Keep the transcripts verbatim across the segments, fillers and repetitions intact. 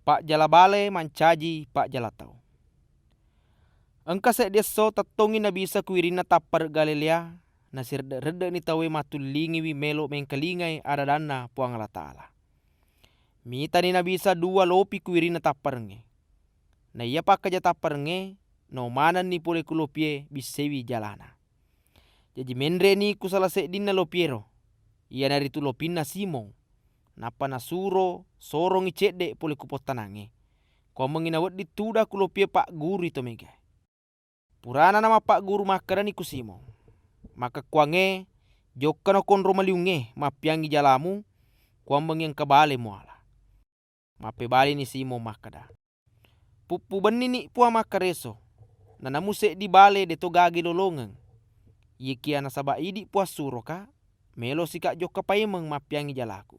Pajjala bale mancaji pajjala tau. Engka seddi esso tettongngi Nabi Isa ku wirinna tappareng Galilea, nasiredde-redde'ni tauwe matullingiwi melo mengkalingai ada-adanna Puang Allah Ta'ala. Mitani Nabi Isa dua lopi ku wirinna tapparengnge. Naiya pakkaja tapparengnge, nao manenni pole ku lopie bissaiwi jalana. Jaji menre'ni ku sala seddinna lopiero, iyanaritu lopinna Simong. Nappa nasuro sorongngi cedde pole ku pottanangnge. Kuammengngi nawedding tuda ku lopie paggurui to megae. Purana namappagguru makkedani ku Simong, "Makkekkuangnge, jokkano konro maliungnge mappiangngi jalamu, kuammengngi engka bale muala." Mappebalini Simong makkeda, "Puppu bennini Puang makkareso, nanamu seddi bale deto gaga ilolongeng. Iyakiya nasaba idi Puang suroka, melosika jokka paimeng mappiangngi jalaku."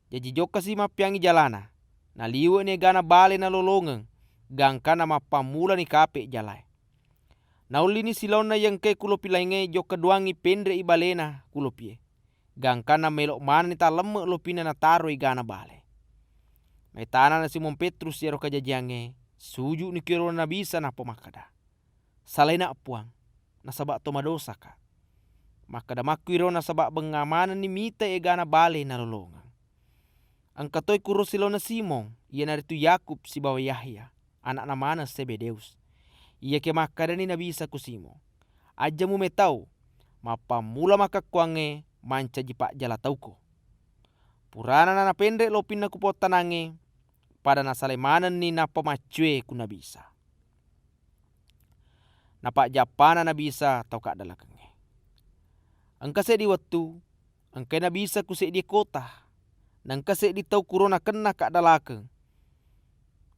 Jaji jokkasi mappiangngi jalana, naliwe'ni egana bale nalolongeng, gangkanna mappammulani kape jalae. Naullini silaonna iya engkae ku lopi laingnge jokka duangngi penre'i balena ku lopie. Gangkanna melo manenni talemme lopinna nataro egana bale. Naitanana Simon Petrus iyaro kajajiangnge, suju'ni ku yolona Nabi Isa nappa makkeda, "Salaina Puang, nasaba to madosaka." Makkeda makkuiro nasaba bengnga manenni mita egana bale nalolongeng. Engka toi kuro silaona Simon, iyanaritu Yakub sibawa Yahya, ana'na maneng Zebedeus. Iyakiya makkedani Nabi Isa ku Simon, "Ajja mumetau, mappammula makkekkuangnge mancaji pajjala tauko." Purana nanapenre lopinna ku pottanangnge, pada nasalai manenni nappa maccue ku Nabi Isa. Napajjappana Nabi Isa tau kaddalakengnge. Engka seddi wettu, engkai Nabi Isa ku seddie kota. Naengka seddi tau kuro nakenna kaddalakeng.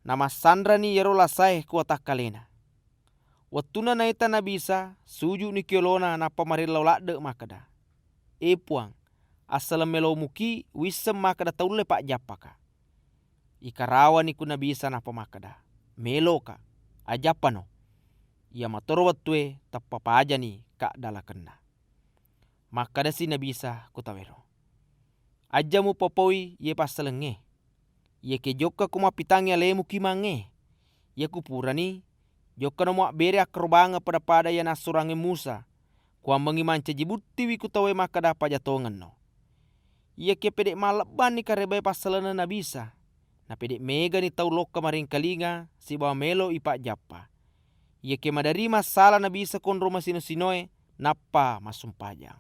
Namassanrani iyaro lasae ku watakkalena. Wettunna naita Nabi Isa, suju'ni ku yolona nappa marellau ladde makkeda, "E Puang, assaleng melomuki wisseng makkeda taulle pajjappaka." Ikarawani ku Nabi Isa nappa makkeda, "Meloka, ajjappano." Iya matoro wettue teppa pajani kaddalakenna. Makkedasi Nabi Isa ku tauwero, "Ajja mupapauwi iye passalengnge. Iyakiya jokkako mappitangngi alemu kimangnge. Iyaku purani, jokkano muabbere akkarobangeng pada-pada iya nassurangnge Musa, kuammengngi mancaji buttiwi ku tauwe makkeda paja tongenno." Iyakiya pede mallebbanni karebae passalenna Nabi Isa, napede megani tau lokka maringkalinga sibawa melo ipajjappa. Iyakiya maderri massala Nabi Isa konro masino-sinoe, nappa massumpajang.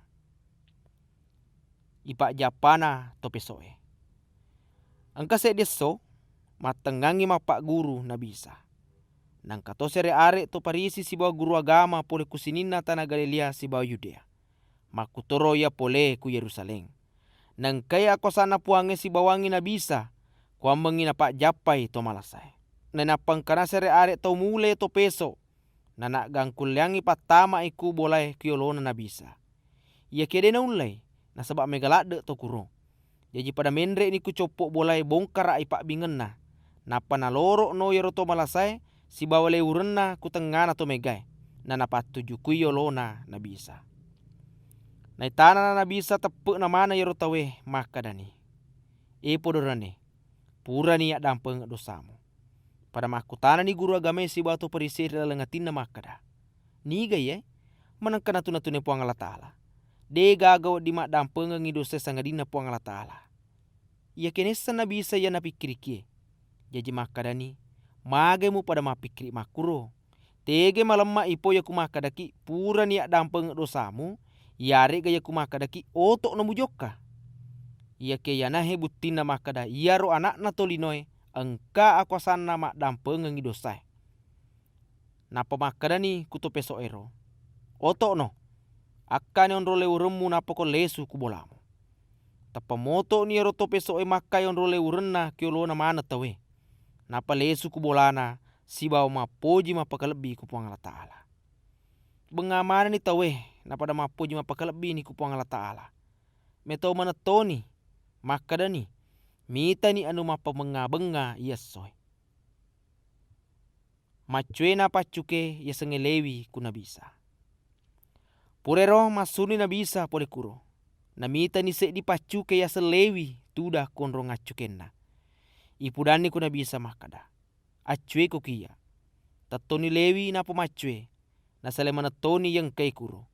Ipajjappana to peso'e. Engka seddi esso, mattengngangngi mappagguru Nabi Isa. Naengka to sere-are to Farisi sibawa guru agama pole ku sininna tana Galilea sibawa Yudea. Makkutoro iya pole ku Yerusalem. Naengkai akuasanna Puangnge sibawangngi Nabi Isa, kuammengngi napajjappai to malasae. Nainappa engkana sere-are tau mule to peso, nanaggangkulleangngi pattama'i ku bolae ku yolona Nabi Isa. Iyakiya de naullei, nasaba mega ladde to kuro. Jaji pada menre'ni ku coppo bolae bongkara'i pabbingenna, nappa naloro'no iyaro to malasae sibawa lewurenna ku tengngana to megae, nanapattujukui yolona Nabi Isa. Naitanana Nabi Isa teppe'na maneng iyaro tauwe, makkedani, "E podoranne, purani addampengeng dosamu." Pada makkutanani guru agamae sibawa to Farisi ri laleng atinna makkeda, "Niga iyae? Manengka natu-natune Puang Allah Ta'ala? De gaga wedding maddampengengngi dosae sangadinna Puang Allah Ta'ala." Iyakiya naisseng Nabi Isa iya napikkirikie, jaji makkedani, "Magai mupada mappikkiri makkuro? Tegai malemma ipo iya kumakkedaki purani addampengeng dosamu, iyare'ga iya kumakkedaki oto'no mujokka?" Iyakiya iyanahe buttinna makkeda iyaro Ana'na Tolinoe engka akuasanna maddampengengngi dosae. Nappa makkedani ku to peso'ero, "Oto'no, akkani onrong lewuremmu nappako lesu ku bolamu." Tappa moto'ni iyaro to peso'e makkai onrong lewurenna ku yolona maneng tauwe. Nappa lesu ku bolana sibawa mappoji mappakalebbi ku Puang Allah Ta'ala. Bengnga manenni tauwe napada mappoji mappakalebbini ku Puang Allah Ta'ala. Metau maneng toni, makkedani, "Mitani anu mappamengnga-bengnga iyessoe." Maccuena paccuke yasengnge Lewi ku Nabi Isa. Purairo massuni Nabi Isa pole kuro, namitani seddi paccuke yaseng Lewi tuda konrong accukenna. Ipudanni ku Nabi Isa makkada, "Accueko kiya." Tettoni Lewi nappa maccue, nasalai manettoni yengkae kuro.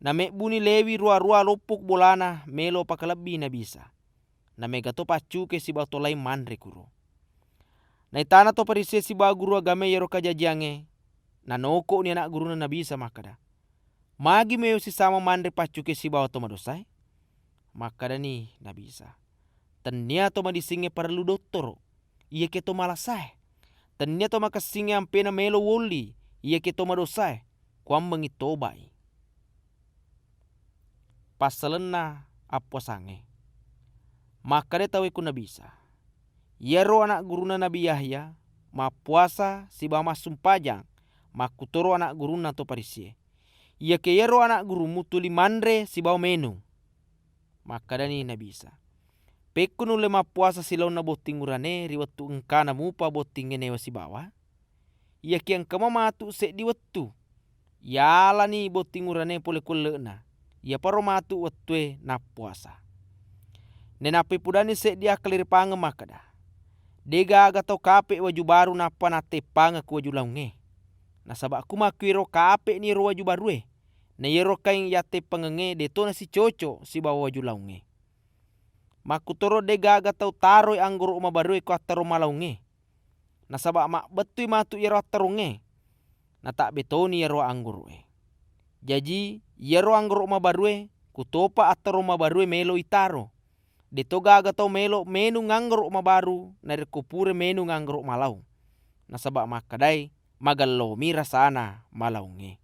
Namebbuni Lewi ruwa-ruwa loppo ku bolana melo pakalebbi Nabi Isa. Namega to paccuke sibawa to laing manre kuro. Naitana to Farisi sibawa guru agamae iyaro kajajiangnge, nanoko'ni ana' gurunna Nabi Isa makkada, "Magi mewa sisama manre paccuke sibawa to madosae?" Makkadani Nabi Isa, "Tennia to madisingnge parellu dottoro, iyakiya to malasae. Tennia to makessingnge ampena melo wolli, iyakiya to madosae, kuwammengngi toba'i." Passalenna appuasangnge. Makkeda tauwe ku Nabi Isa, "Iyaro ana' gurunna Nabi Yahya mappuasa sibawa massumpajang, makkutoro ana' gurunna to Farisie. Iyakiya iyaro ana' gurummu tuli manre sibawa menung." Makkedani Nabi Isa, "Pekko nulle mappuasa silaonna botting urane ri wettu engkana mupa bottingnge newa sibawa? Iyakiya engka mamatu seddi wettu, yalani botting urane pole ku elle'na, iyaparo matu wettue nappuasa." Nainappa ipudani seddi akkaliripangeng makkeda, "Degaga tau kape waju baru nappa natteppangeng ku waju laungnge. Nasaba ku makkuiro kape'ni ero waju barue, na iyaro kaing yatteppangengnge deto nasicoco sibawa waju laungnge. Makkutoro degaga tau taroi anggoro mabarue ko attaro malaungnge. Nasaba mabbettui matu iyaro attarongnge, natabbe toni iyaro anggoro'e. Jaji, iyaro anggoro mabarue kutopa attaro mabarue melo itaro. Deto gaga tau melo menung anggoro mabaru narekko pura menung anggoro malaung. Nasaba makkedai, magellomi rasana malaungnge."